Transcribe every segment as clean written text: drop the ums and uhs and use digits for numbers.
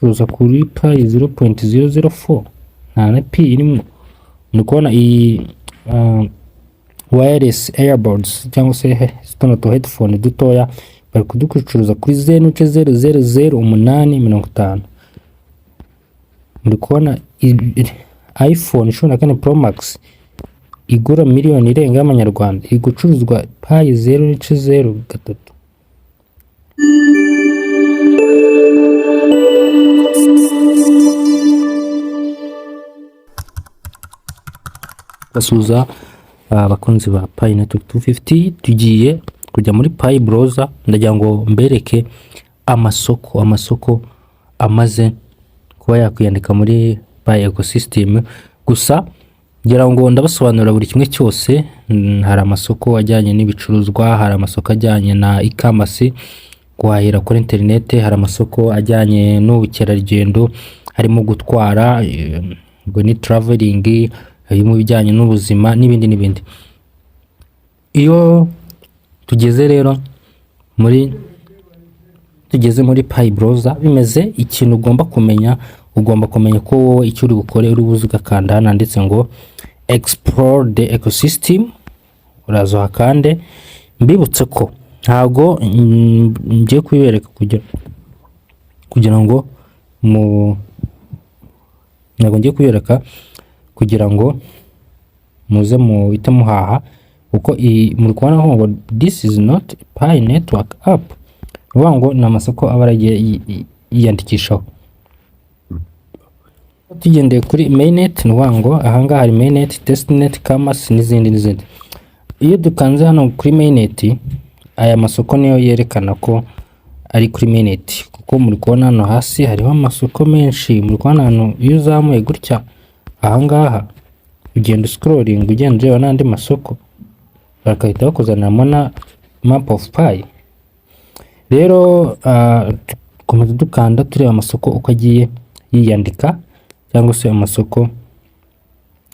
Tuza kuri Pi 0.004, nta na pi irimo. Ni kubona iyi wireless earbuds cyangwa se tuno tu headphone dutoya, bari kuducuruza kuri 0.0000850. Muri kubona iPhone 14 Pro Max igura miliyoni irenga y'amanyarwanda iri gucuruzwa Pi 0.03. Basuhuza abakunzi ba Pi Network 250. Tugiye kujya muri Pi Browser, ndagira ngo mbereke amasoko amaze kuba yakwiyandika muri Pi ecosystem. Gusa ngira ngo ndabasobanurira buri kimwe cyose. Hari amasoko ajyanye n'ibicuruzwa, hari amasoko ajyanye na e-commerce, guhahira kuri interineti, hari amasoko ajyanye n'ubukerarugendo, harimo gutwara, ubwo ni traveling, harimo ibijyanye n'ubuzima n'ibindi n'ibindi. Iyo tugeze rero muri Pi Browser bimeze, ikintu ugomba kumenya, ugomba kumenya ko wowe icyo uri bukore, uri buze ugakanda hano handitse ngo "Explore the ecosystem", uraza uhakande. Mbibutse ko ntabwo ngiye kubibereka kugira ngo mu ntabwo ngiye kubereka kugira ngo muze muhite muhaha, kuko muri kubona ngo "This is not Pi Network app", ni ukuvuga ngo ni amasoko aba yaragiye yiyandikishaho. Tugendeye kuri mainnet, ni ukuvuga ngo ahangaha hari mainnet, testnet, commerce n'izindi n'izindi. Iyo dukanze hano kuri mainnet, aya masoko niyo yerekana ko ari kuri mainnet, kuko muri kubona hano hasi hariho amasoko menshi. Muri kubona hano, iyo uzamuye gutya ahangaha, ugenda scrolling, ugenda ureba n'andi masoko, bagahita bakuzaniramo na map of Pi. Rero dukomeza dukanda, tureba amasoko uko agiye yiyandika cyangwa se amasoko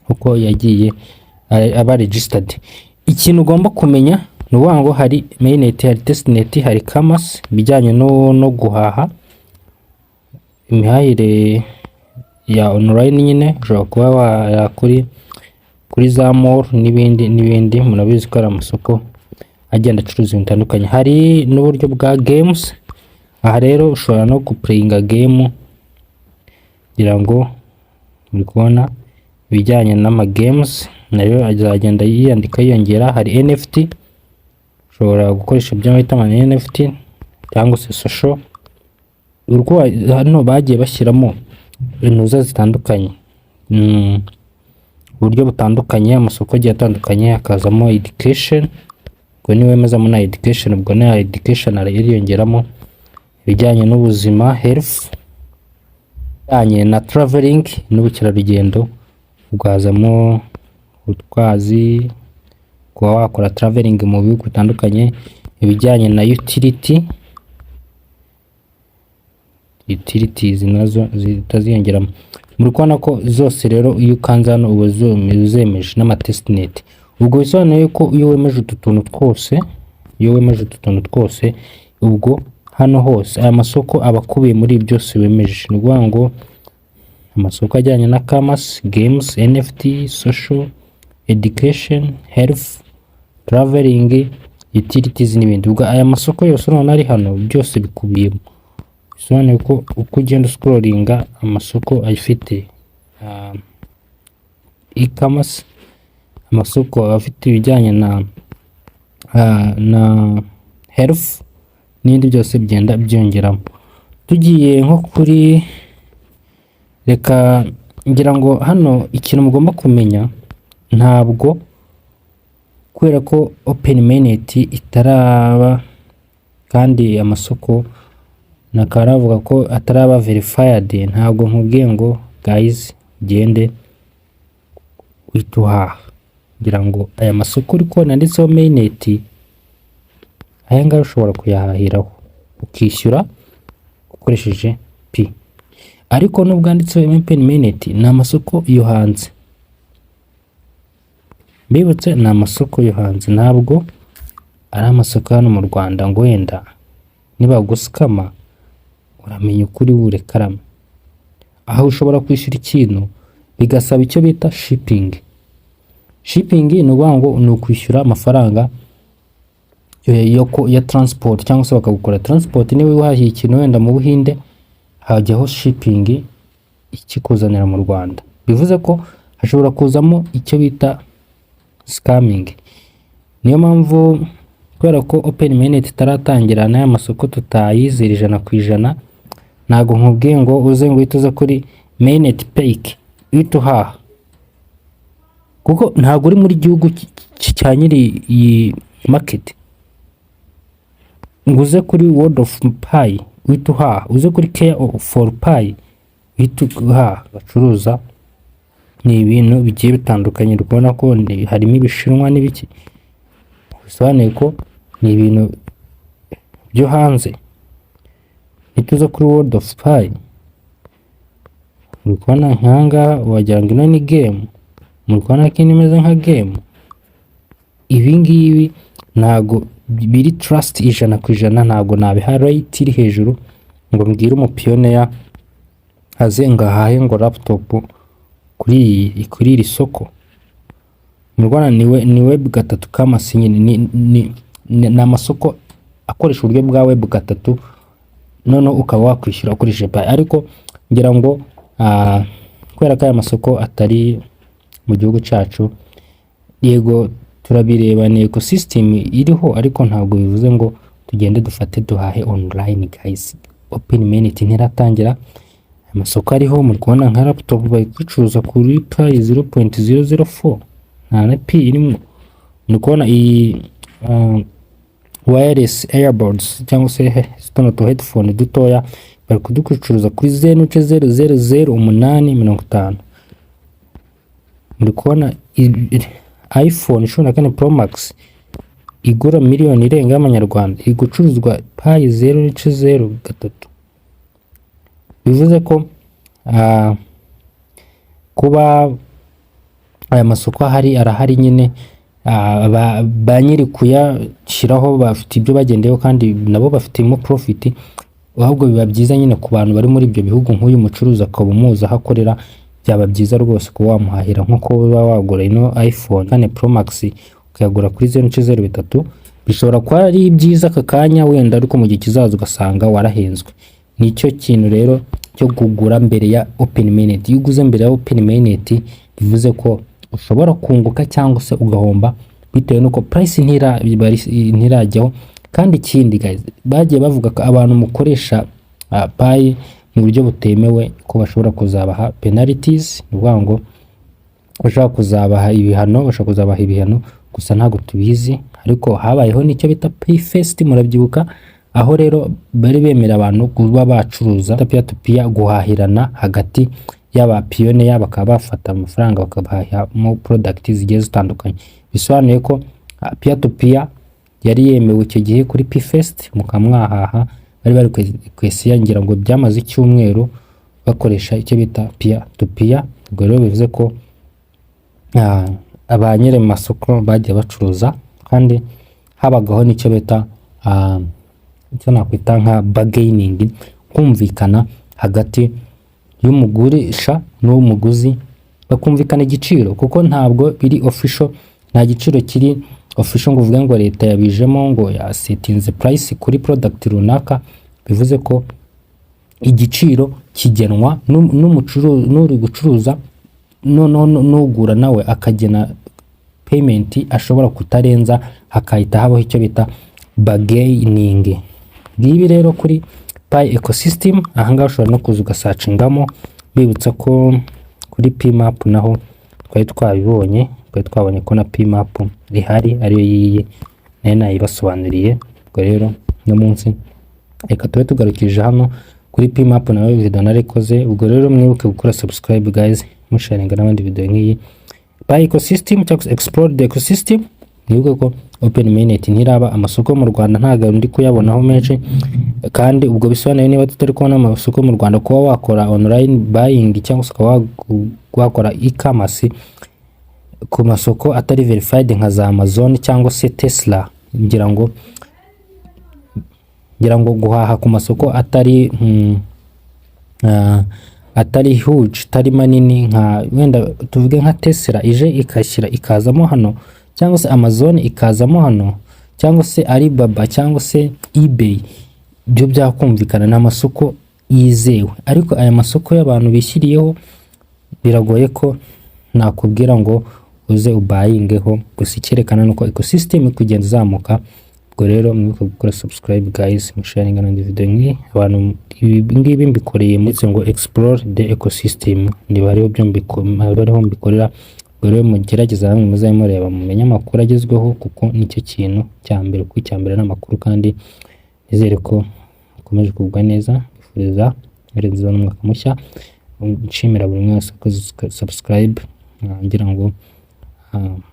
uko yagiye aba registered. Ikintu ugomba kumenya ni ukuvuga ngo hari mainnet, hari testnet, hari commerce, ibijyanye no guhaha, imihahire ya online nyine, ushobora kuba waya kuri za mall n'ibindi n'ibindi. Murabizi ko ari amasoko agenda acuruza ibintu bitandukanye. Hari n'uburyo bwa games. Aha rero ushobora no guplayinga game. Kugira ngo muri kubona ibijyanye n'ama games, nayo azagenda yiyandika yiyongera. Hari NFT, ushobora gukoresha ibyo bita ama NFT cyangwa se social. Hano bagiye bashyiramo intuza zitandukanye, uburyo butandukanye, amasoko agiye atandukanye, hakazamo education. Ubwo niwemezamo na education, ubwo na education ariyongeramo, ibijyanye n'ubuzima, health, ibijyanye na traveling n'ubukerarugendo, ubwazamo ubutwazi, kuba wakora traveling mu bihugu bitandukanye, ibijyanye na utility, utilities nazo zihita ziyongeramo. Muri kubona ko zose rero, iyo ukanze hano uba uzemeje, n'ama testnet. Ubwo bisobanuye ko iyo wemeje utu tuntu twose, iyo wemeje utu tuntu twose, ubwo hano hose aya masoko aba akubiye muri ibi byose wemeje. Ni ukuvuga ngo amasoko ajyanye na commerce, games, NFT, social, education, health, traveling, utilities n'ibindi. Ubwo aya masoko yose urabona ari hano, byose bikubiyemo. Bisobanuye ko uko ugenda scrollinga, amasoko afite e-commerce, amasoko afite ibijyanye na health n'ibindi byose bigenda byongeramo. Tugiye nko kuri, reka ngira ngo hano ikintu mugomba kumenya, ntabwo kubera ko open mainnet itaraba kandi amasoko nakaba navuga ko ataraba verified, ntabwo nkubwiye ngo guys ugende uhite uhaha. Ngira ngo aya masoko uri kubona yanditseho mainnet, aya ngaya ushobora kuyahahiraho ukishyura ukoresheje Pi, ariko nubwo handitseho open mainnet, ni amasoko yo hanze. Mbibutse, ni amasoko yo hanze, ntabwo ari amasoko hano mu Rwanda, ngo wenda nibagusikama uramenya ukuri burekarame. Aho ushobora kwishyura ikintu bigasaba icyo bita shipping. Shipping ni ukuvuga ngo ni ukwishyura amafaranga ya transport cyangwa se bakagukora transport. Niba uhahiye ikintu wenda mu Buhinde, hajyaho shipping ikikuzanira mu Rwanda. Bivuze ko hashobora kuzamo icyo bita scamming. Niyo mpamvu, kubera ko open mainnet itaratangira n'aya masoko tutayizera 100%, ntabwo nkubwiye ngo uze ngo uhite uza kuri mainnet peak uhite uhaha, kuko ntabwo uri muri gihugu cya nyiri iyi market ngo uze kuri World of Pi uhite uhaha, uze kuri Care for Pi uhite uhaha. Bacuruza ni ibintu bigiye bitandukanye. Uri kubona ko harimo ibishinwa n'ibiki, bisobanuye ko ni ibintu byo hanze. Nituza kuri World of Pi, uri kubona nkangaha wagira ngo ino ni game. Muri kubona ko ino imeze nka game. Ibi ngibi ntago biri trust 100%. Ntabwo nabiha rate iri hejuru ngo mbwire umupioneer aze ngo ahahe ngo laptop kuri iri soko. Mu Rwanda ni web gatatu commerce nyine, ni amasoko akoresha uburyo bwa web gatatu, noneho ukaba wakwishyura ukoresheje Pi. Ariko ngira ngo kubera ko aya masoko atari mu gihugu cyacu, yego turabireba, ni ecosystem iriho, ariko ntabwo bivuze ngo tugende dufate duhahe online. Guys, open mainnet ntiratangira, amasoko ariho. Muri kubona nka laptop bari kuyicuruza kuri Pi 0.004, nta na pi irimo. Muri kubona iyi wireless earbuds cyangwa se tuno tu headphone dutoya, bari kuducuruza kuri 0.0000850. Muri kubona iPhone 14 Pro Max igura miliyoni irenga y'amanyarwanda iri gucuruzwa Pi 0.03. Bivuze ko kuba aya masoko ahari, arahari nyine, ba nyiri kuyashyiraho bafite ibyo bagendeyeho kandi nabo bafitemo profit. Ahubwo biba byiza nyine ku bantu bari muri ibyo bihugu, nk'uyu mucuruzi akaba umuzi aho akorera, byaba byiza rwose kuba wamuhahira nk'uko uba wagura ino iPhone 4 Pro Max ukayagura kuri 0.03. Bishobora kuba ari byiza aka kanya wenda, ariko mu gihe kizaza ugasanga warahenzwe. Nicyo kintu rero cyo kugura mbere ya open mainnet. Iyo uguze mbere ya open mainnet, bivuze ko ushobora kunguka cyangwa se ugahomba bitewe n'uko price ntirajyaho. Kandi ikindi guys, bagiye bavuga ko abantu mukoresha Pi mu buryo butemewe ko bashobora kuzabaha penalties. Ni ukuvuga ngo bashobora kuzabaha ibihano, bashobora kuzabaha ibihano, gusa ntabwo tubizi. Ariko habayeho n'icyo bita PiFest, murabyibuka, aho rero bari bemera abantu kuba bacuruza peer to peer, guhahirana hagati y'abapioneer, bakaba bafata amafaranga bakabahahamo product zigiye zitandukanye. Bisobanuye ko peer to peer yari yemewe icyo gihe kuri PiFest, mukaba mwahaha. Bari bari kwesiya, ngira ngo byamaze icyumweru bakoresha icyo bita peer to peer. Ubwo rero bivuze ko ba nyiri masoko bagiye bacuruza, kandi habagaho n'icyo bita icyo nakwita nka bargaining, kumvikana hagati y'umugurisha n'umuguzi, bakumvikana igiciro, kuko ntabwo biri official. Nta giciro kiri official ngo uvuge ngo leta yabijemo, ngo yasetinze price kuri product runaka. Bivuze ko igiciro kigenwa n'uri gucuruza, noneho n'ugura nawe akagena payment ashobora kutarenza, hakahita habaho icyo bita bargaining. Ngibi rero kuri Pi ecosystem. Ahangaha ushobora no kuza ugasacingamo. Bibutsa ko kuri Pmap naho twari twabibonye, twari twabonye ko na Pmap ihari, ariyo yiyi nayo nayibasobanuriye. Ubwo rero uno munsi reka tube tugarukije hano kuri Pmap, nawe video narikoze. Ubwo rero mwibuke gukora subscribe guys, musharinga n'abandi video nk'iyi Pi ecosystem cyangwa se explore the ecosystem. Mwibuke ko open mainnet ntiraba, amasoko mu Rwanda ntabwo ndi kuyabonaho menshi. Kandi ubwo bisobanuye niba tutari kubona amasoko mu Rwanda, kuba wakora online buying cyangwa se ukaba wakora e-commerce ku masoko atari verified nka za Amazon cyangwa se Tesla, ngira ngo guhaha ku masoko atari atari huge, atari manini, nka wenda tuvuge nka Tesla ije ikashyira ikazamo hano, cyangwa se Amazon ikazamo hano, cyangwa se Alibaba, cyangwa se eBay, byo byakumvikana, ni amasoko yizewe. Ariko aya masoko y'abantu bishyiriyeho, biragoye ko nakubwira ngo uze ubuyingeho. Gusa icyerekana nuko ecosystem iri kugenda izamuka. Ubwo rero mwibuke gukora subscribe guys, musharinga n'indi video nk'iyi. Abantu, ibi ngibi mbikoreye ndetse ngo explore the ecosystem, niba hariho byo ariho mbikorera. Ubwo rero mugerageza namwe muzabe mureba, mumenye amakuru agezweho, kuko nicyo kintu cya mbere, kuko icya mbere ni amakuru. Kandi nizere ko mukomeje kugubwa neza. Mbifuriza noheli nziza n'umwaka mushya. Nshimira buri wese wakoze subscribe, ngira ngo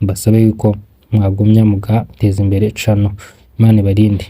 mbasabe yuko mwagumya mugateza imbere channel. Imana ibarinde.